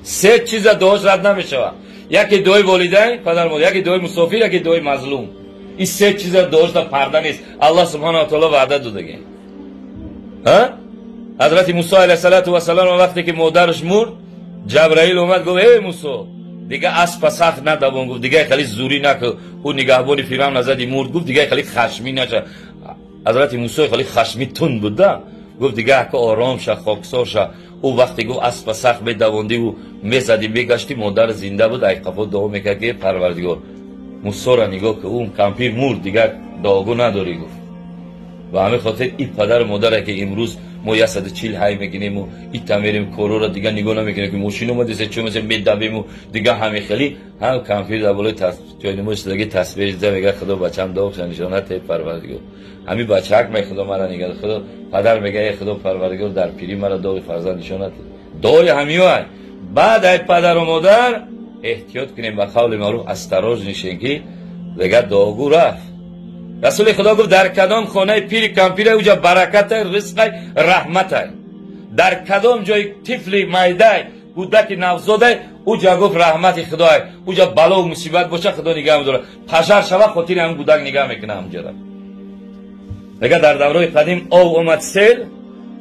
Се чиза дуош рад намешавад. Яке дуои волидайн, падар модар, яке дуои мусофир, яке дуои мазлум. Ин се чиза дуош да парда нест. Аллоҳ субҳанаҳу ва таъоло ваъда додагӣ. Ҳа? Ҳазрати Мусо алайҳиссалату вассалам вақте ки модараш мурд, Ҷабраил омад, гуфт: эй Мусо, дига аспа сахт надавон, гуфт, дига хеле зурӣ накун. Ӯ нигаҳбони Фиръавн назади мурд, гуфт, дига хеле хашмӣ наша. Ҳазрати Мусо хеле хашмӣ тунд буд, да? Гуфт, дига ака ором ша, хоксор ша. Ӯ вақте гуфт аспа сахт медавондиву мезадӣ мегаштӣ, модар зинда буд, айқафо дуо мекард, ки Парвардигор, Мусоро нигоҳ кун, ӯ кампир мурд, дигар дуогӯ надорӣ, гуфт. Ба ҳамин хотир ин падару модаре ки имрӯз мо 140 ҳай мекунему ита мерем, корора дигар нигоҳ намекунем, ки мошин омадеса, чӣ омадеса, медавему дигар ҳамин хеле ҳам кампир дар болои ҷойнамози шудагӣ тасбеҳ зада мегӯяд: Худо, бачам дуо нишонат, эй Парвардигор, ҳамин бачаак ме, Худо мара нигоҳ. Худо, падар мегӯяд: эй Худо Парвардигор, дар пирӣ мара доғи фарзанд нишонат. Дуои ҳамиёай. Баъд ай падару модар эҳтиёт кунем, ба қавли маъруф осторожнейшем, ки мегӯяд дуогӯ рафт. Расули Худо гуфт: дар кадом хонаи пири кампира, уҷа баракатай, ризқай, раҳматай. Дар кадом ҷои тифли майдай, кӯдаки навзодай, уҷа, гуфт, раҳмати худоай. Уҷа балову мусибат боша, Худо нигаҳ медорад. Пожар шава, хотири ҳамин кӯдак нигаҳ мекунад ҳамҷара. Мега, дар даврои қадим ов омад, сел,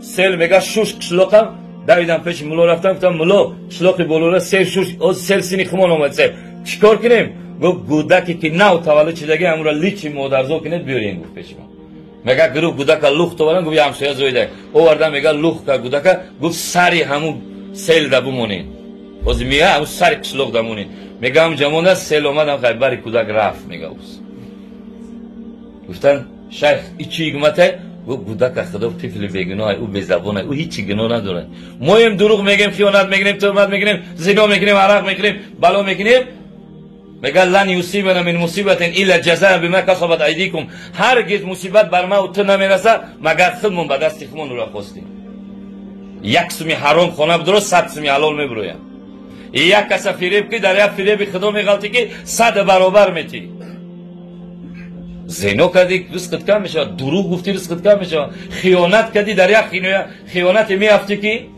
сел, мега, шуш қишлоқам. Давидам пеши мулло рафтам, гуфтам: мулло, қишлоқи болора сел шуш, сел сини хумон омад, сел, чӣ кор кунем? Гуфт: гӯдаке ки нав таваллуд шидаги, ҳамура личи модарзо кунед, биёрен, гуфт, пеши ман. Мега, гирӯ гӯдака лухт овардан, гуфт, ҳамсоя зоида овардан. Мега, лухт ка гӯдака, гуфт, сари ҳамун селда бумонед, ҳозир мея, ҳамун сари қишлоқ да монед. Мега, ҳам ҷамона сел омад, ҳам бари кӯдак рафт. Мега, уз гуфтан: шайх, и чӣ ҳикматай? Гуфт: гӯдака Худо тифли бегуноҳ, ӯ безабонай, ӯ ҳичи гуноҳ надорад. Моем дурӯғ мегем, хиёнат мекунем, туҳмат мекунем, зино мекунем, арақ мекунем, бало мекунем. Мега: лан юсибана мин мусибатин илла ҷазаа бима касабат айдикум. Ҳаргиз мусибат бар ма ту намераса, магар худмон ба дасти худмон ӯро хостем. Як суми ҳаром хона бидоро, 100 суми ҳалол мебирояд. Як каса фиреб ки, дар як фиреби Худо меғалтӣ, ки 100 баробар метӣ. Зино кардӣ, ризқит кам мешавад. Дурӯғ гуфтӣ, ризқит кам мешавад. Хиёнат кардӣ, дар як хиёнате меафтӣ, ки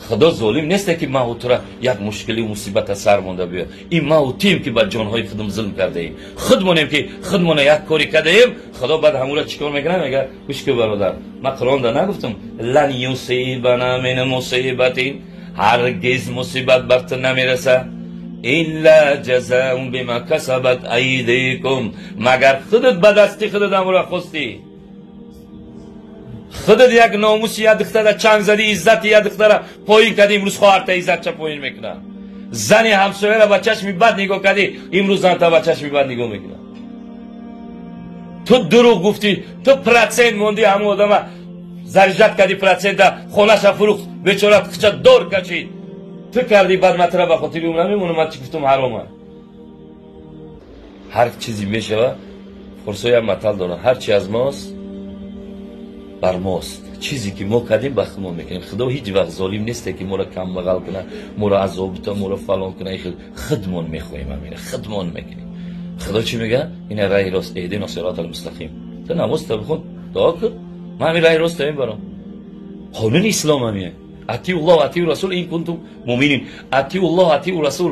Худо золим несте, ки мау тура як мушкилию мусибата сар монда биёяд. Ин мау тием, ки ба ҷонҳои худм зулм кардаем, худмонем, ки худмона як коре кардаем. Худо баъд ҳамура чӣ кор мекунад? Мега: гӯш ки, бародар, ман Қуръонда нагуфтам: лан юсибана мин мусибатин, ҳаргиз мусибат бар ту намераса, илла ҷазаун бима касабат айдикум, магар худат ба дасти худат ҳамура хостӣ. Худат як номуси як духтара чанг задӣ, иззати як духтара поин кардӣ, имрӯз хоҳарта иззатча поин мекунад. Зани ҳамсояра ба чашми бад нигоҳ кардӣ, имрӯз занта ба чашми бад нигоҳ мекунад. Ту дурӯғ гуфтӣ, ту процент мондӣ, ҳамун одама заряжать кардӣ, процента хонаша фурӯхт, бечора хича дор кашид. Ту кардӣ, баъд ман тура ба хотири ӯ намемонам. Ман чӣ гуфтум? Ҳарома. Ҳар чизе мешава, форсо як матал доранд: ҳар чи аз мост, бар мост. Чизе ки мо кардем, ба худмон мекунем. Худо ҳеҷ вақт золим несте, ки моро камбағал кунад, моро азоб бита, моро фалон кунад. Худмон мехоҳем, ҳамина худмон мекунем. Худо чӣ мега? Ина раҳи рост, иҳдина сиротал мустақим. Ту намозта бихон, дуо кун, ман ҳамин раҳи роста мебарам. Қонуни ислом ҳамия: атиу ллоҳ, атиу расул ин кунтум муминин. Атиу ллоҳ, атиу расул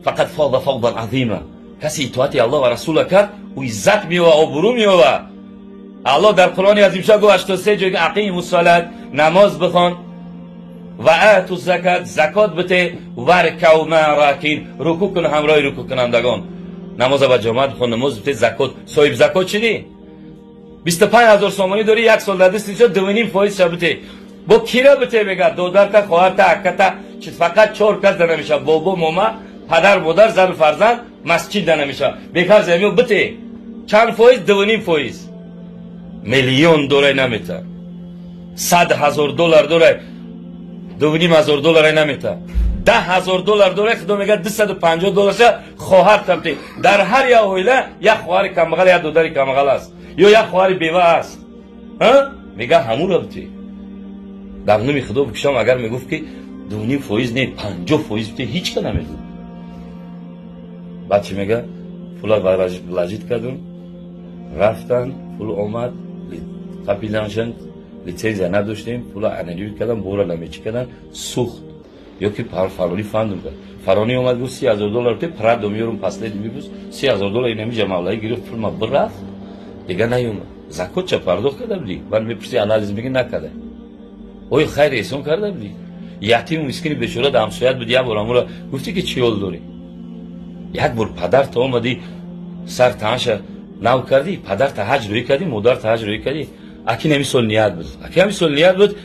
фақад фаза фавзан азима. Касе итоати Аллоҳ ва расула кард, ӯ иззат меёва, обрӯ меёва. Аллоҳ дар Қуръони азимшон гуфт 83 ҷой: ақиму салат, намоз бихон, ва ату закат, закот бите, варкау ма ракин, рукӯъ кун ҳамроҳи рукӯъкунандагон. Намоза ба ҷамоат бихон, намоз бите, закот. Соҳиб закот чӣ? 25 000 сомонӣ дорӣ, як сол дар дасти шо, 2,5 фоиз ша бите. Бо кира бите? Мега, додарта, хоҳарта, акката. Фақат чор кас да намешавад: бобо, мома, падар, модар, зану фарзанд масҷид да намешавад. Бекар замиё бите. Чанд фоиз? 2,5 фоиз. Миллион дорай, намета. 100 000 доллар дорай, 2,5 ҳазор долларай намета. 10 000 доллар дорай, Худо мега, 250 долларша хоҳар табте. Дар ҳар як оила як хоҳари камбағал, як додари камбағал аст ё як хоҳари бева аст. Мега, ҳамура бите. Дар номи Худо бикушам, агар мегуфт, ки 2,5 фоиз не, 50 фоиз бите, ҳеҷ ка намедод. Баъд чӣ мега? Пула вложить кардум, рафтан, пул омад, қапиданшан, лицензия надоштем, пула аннулировать кардан, бора намечи кардан, сӯхт. Ё ки фалонӣ фандум кард. Фалонӣ омад, гуфт: $30,000 те, Прадо меёрум, последний выпуск, $30,000. Инамиҷа мавлавӣ гирифт, пул ма бирафт, дига наёмад. Закот ча пардохт карда будӣ? Ман мепурси, анализ меги, накарда. Оё хайр эҳсон карда будӣ? Ятиму мискини бечора дар ҳамсоят буд, як бор амура гуфтӣ, ки чӣ ҳол дорӣ? Як бор падарта омадӣ, сар таанша нав кардӣ, падарта ҳаҷ рӯй кардӣ, модарта ҳаҷ рӯй кардӣ? Аки нами сол ният буд, аки ҳами сол ният буд.